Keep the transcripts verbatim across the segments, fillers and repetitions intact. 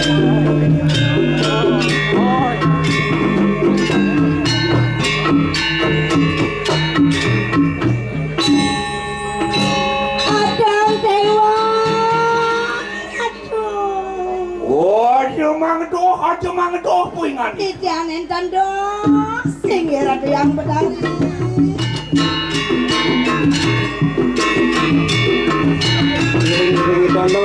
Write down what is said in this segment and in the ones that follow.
Adang Dewa. Aduh. Aja mangduh, aja mangduh, puingan. Titiang enten, Dong. Singgih Ratu Hyang Betari. Ngiring-ngiring tandha.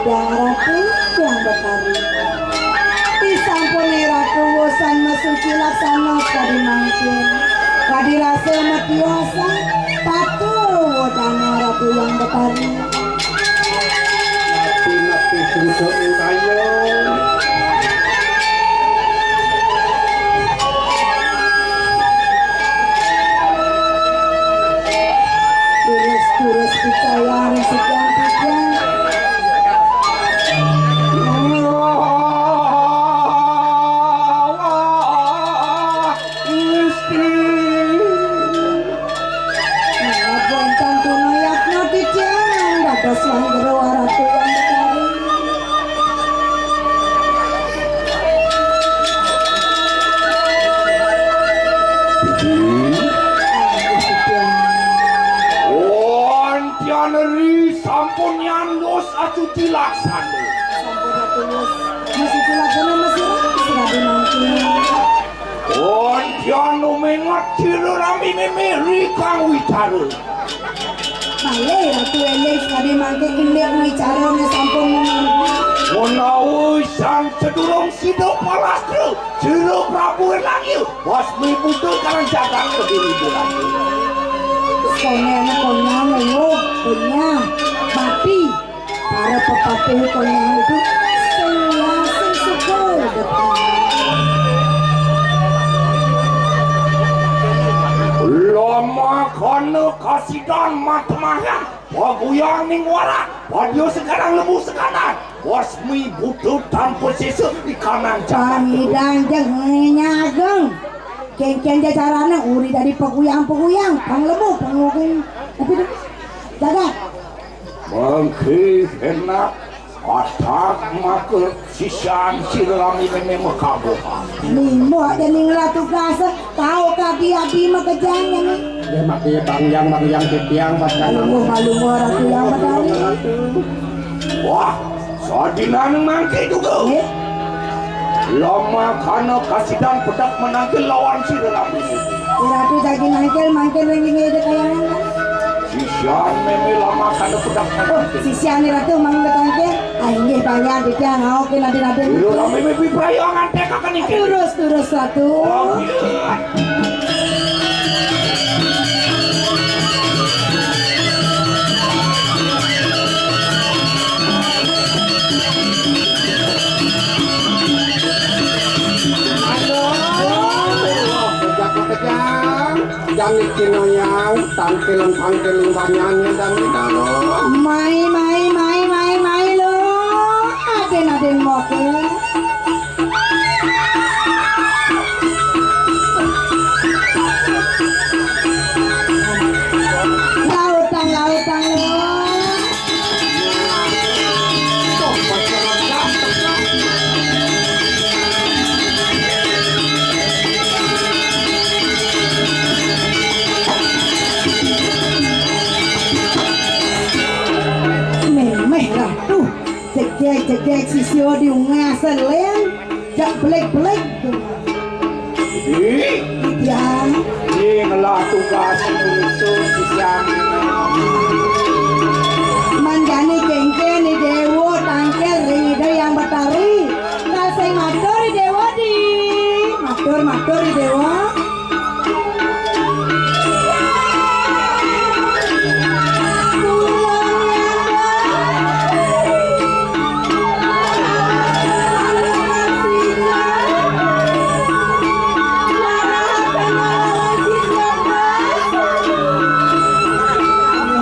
Yang Ratu, Yang Betari. Disampun Ratu wusan masuci laksana kadi mangkin. Kadi rasa matiosa, patuh wedana Ratu Yang Betari. Napi-napi sungsuk engkaya. Terus-terus picayan sekian-sekian. Gusti. Wonten tunayatna titiang dados Sang Jero Ratu Yang Betari. Wonten ri sampun nyandos acuci laksana. Sampun atus. Masuci laksana masira, sira dinanti. Ontian umenget sira rami meme rikang wicara. Malih Ratu Elis kadi mangke indik wicarane sampun. Menawi sang sedurung sida palastra, sira Prabu Erlangga, wasmi buta karang jagang kediri bulan. Konyang, konyang, lho, konyang, mati. Para pepatih konyang itu sing sing sugih. Lamakana kasidan matemahan, paguyang ning warak, padya sekarang lembu sekanan, wasmi buta tanpa sisa ikanan jagat. Pangidang jeng ngenyageng. Kengken jajarane uri dadi paguyang-paguyang, pang lembu, pang lembu. Tapi jagat. Mangke enak atak maka sisan sira rami meme mekabuhan. Nimbo aja ning ratu kasa, tau kadi adi makejang ini. Ya mati bang yang bang yang titiang pas Malungguh, malungguh, Ratu Yang Betari. Wah, sadinane mangke juga. Nggih. Lamakana kasidan pedhak menangkil lawan sira ratu. Ratu daging nangkil mangkin ring ngeje kayangan. Sisian meme lamakana pedhak menangkil. Sisiane Ratu mangke tangkil. Ah, inggih, pangan titiang ngaokin adi-adi. Ira rame meme piprayo ngantek akan iki. Terus, terus, Ratu. Oh, iya. Aduh, kejang, kejang. Jani kinoyang, tangkilan, tangkiling banyan, dan di dalam. Mai, mai, mai, mai, mai, lo. Aden, aden, moke. Lautang, lautang, lo. Memeh ratu, jegeg-jegeg sisya diungas selen, jak beleg-beleg. Ih, ya. Ih, ngelah tugas musuh sisian. Manjani kengken ni dewa tangkil ring Ida Yang Betari. Kasih matur ni dewa di. Matur, matur ni dewa.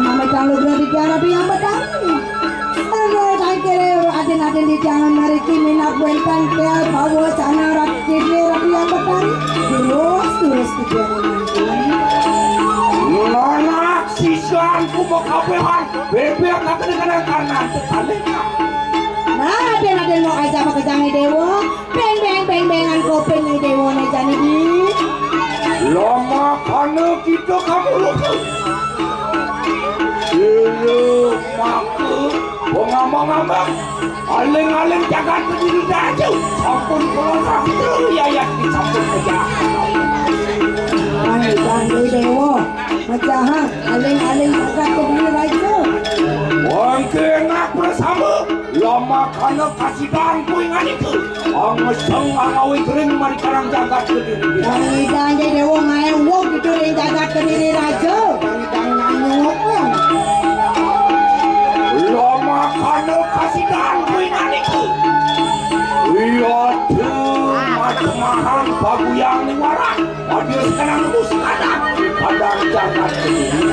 Mami tangguh berarti tiada yang bertanggung. Aduh, tangkil, aden-aden di jangan mariki minat wenten kel bawa sana rat kidney ratu yang betari. Terus, terus tujuan yang nanti. Nona siswanku makapehan bebek akan dengan karena tetale. Nah, aden-aden mau aja pakai jangan dewa. Beng, beng, beng, bengan kopeng ni dewa ni jani di. Lama kana kita kamu lupa. Iya, maka ngambang-ngambang. Aling-aling jagat berdiri daju. Sampun kula sakti yayat disampun pejah. Bang, bang, dewa. Mecahan, aling-aling jagat berdiri daju. Wong kena bersama. Lama Kasidan kuwi nganike. Angeseng angawi gering mari karang jagat Kediri. Kang Idang Déwa ngaé wong gitu ring jagat Kediri Raja. Kang Idang nyanyuk. Lama kana kasidan kuwi nganike. Iya, tuh, majemahan paguyang ning warak. Adi sekarang nunggu sekadang, kadang jagat Kediri.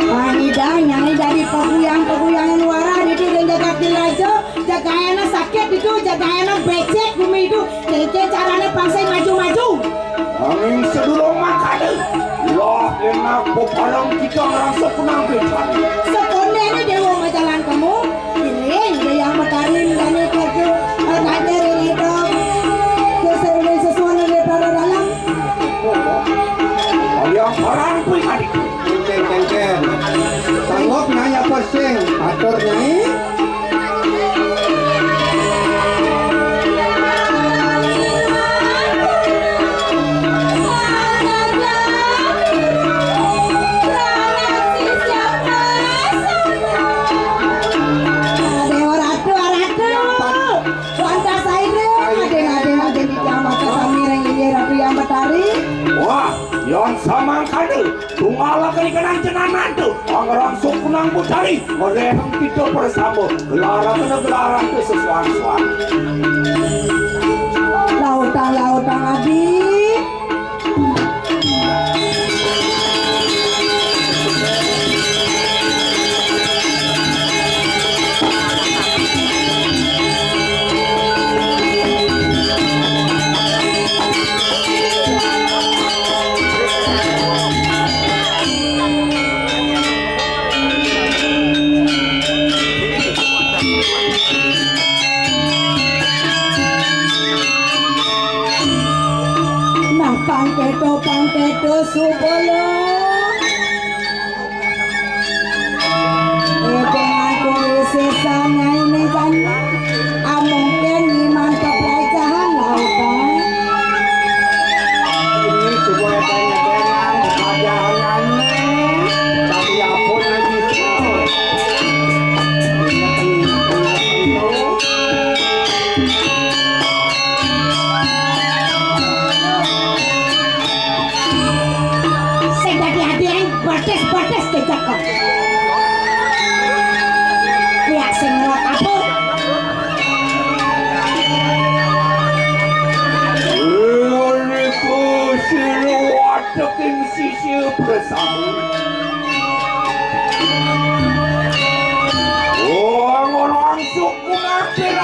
Kang Idang nyai dadi paguyang-paguyang ning warak itu ring jagat Kediri Raja. Jagaéna sakit itu, jagaéna bécék bumi itu. Kéngkén carané pang sing maju-maju. Nanging sedurung mangkana, lah enak pepalang kita ngrangsa punang bécék. Sekondéné Déwa majalan kamu, iring Dayang Betari menjani kerja, eh, kader ini dong. Geser ini sesuai dengan para dalam. Yang perang kuwi adik. Kéngkén, kéngkén. Sanggup Nyai apa sing? Atur Nyai. Déwa Ratu, Ratu. Lantas airé, adén, adén, adén, di kiamat sami ring inggih Ratu Hyang Betari. Wah, yon samangkana. Tunggal kali kenang jenengan tu, pangrangsuh kunang putari, ngereheng kita bersama, gelaran kena gelaran tu sesuang-suang. Lautang, lautang adi. Nah, pangketo, pangketo, subolo. Édéng aku sisa nyaini kan. Amungkin ngiman peplajahan lautan. Ini sebuah édéng-édéngan peplajahan aneh. Tapi ampun lagi. Sing dadi adéng batis-batis kecek kok. Kuwi sing ngelok apa? Liriku sira wadeking sisi bersama. Wong ora langsung kumatir.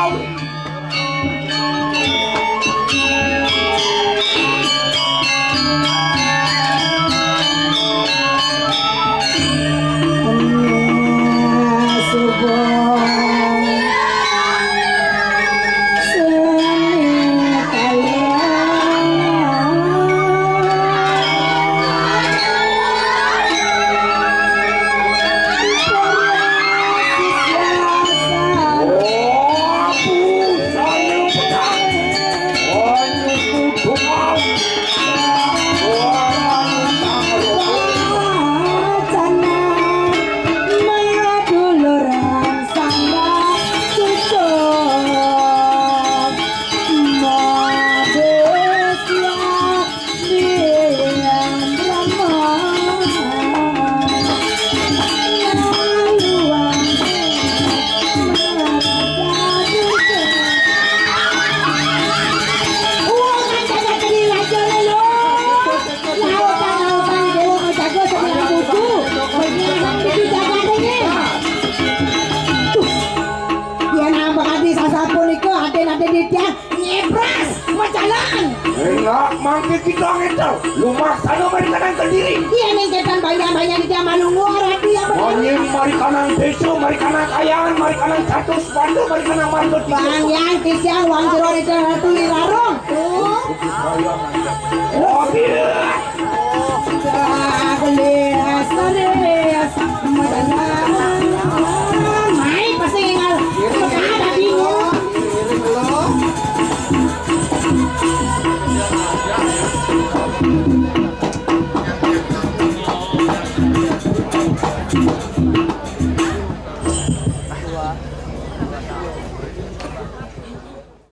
Yen ambek ati sasapunika, aden-aden titiang nyebras, majalan. Enak mangke kita ngeter. Lumaksana mari kanang Kediri. Yen ning ketan banyak-banyak titiang manunggu, rati apa? Mari, mari kanang desa, mari kanang kayangan, mari kanang jatuh sepatu, mari kanang marga tiga. Bang yang titiang wang jero ratu irarung. Tuh. Oh, iya.